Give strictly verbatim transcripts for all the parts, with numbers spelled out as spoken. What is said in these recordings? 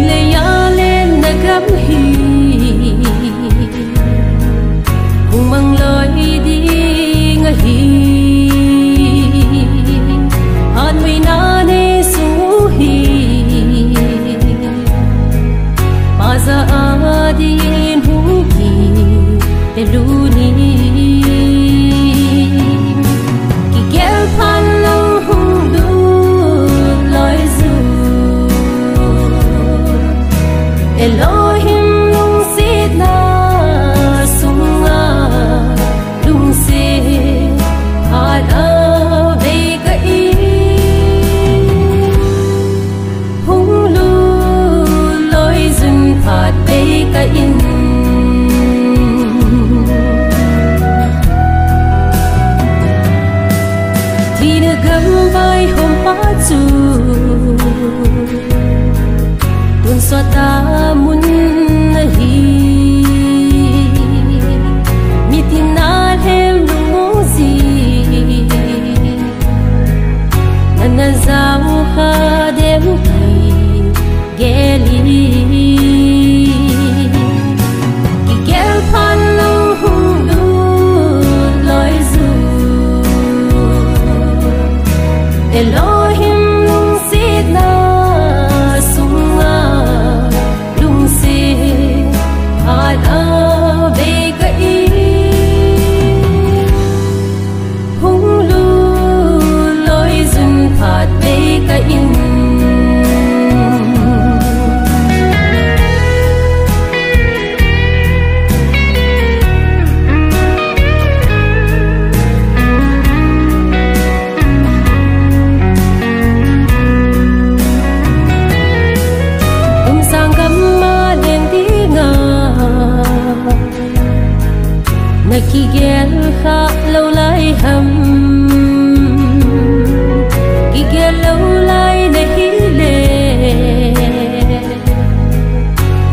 Leiya le nagam hi hung mang loi ding ahi. Hatmuina nei sung u hi Pa jah a din hung kile luni. Kigel phat lang hung lut loi jun, Elohim lungsetna sunga lungset phat a bei kah in, hung lut loi jun phat bei kah in. Thina gam vaihom pa chu tonsot a mun ahi. Mitin a lhem lungmong jeh nana jao kha dem ti gel in. Kigel phat lang hung lut loi jun, Elohim lungsetna sunga lungset phat a bei kah in, hung lut loi jun phat bei kah in. Kum sang gam a leng dinga na kigel kha lou lai ham? Kigel lou lai na hile,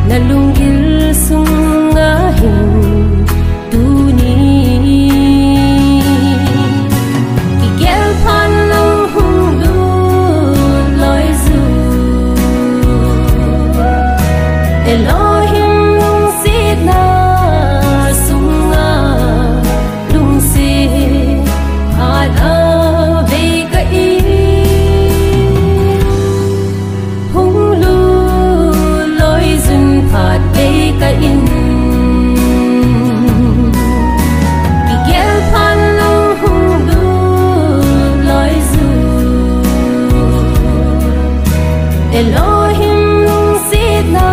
na lunggil sunga hin tuni kigel phat lang hung lut loi jun, Elohim lungsetna sunga lungset phat a bei kah in, hung lut loi jun phat bei kah in. Kigel phat lang hung lut loi jun, Elohim lungsetna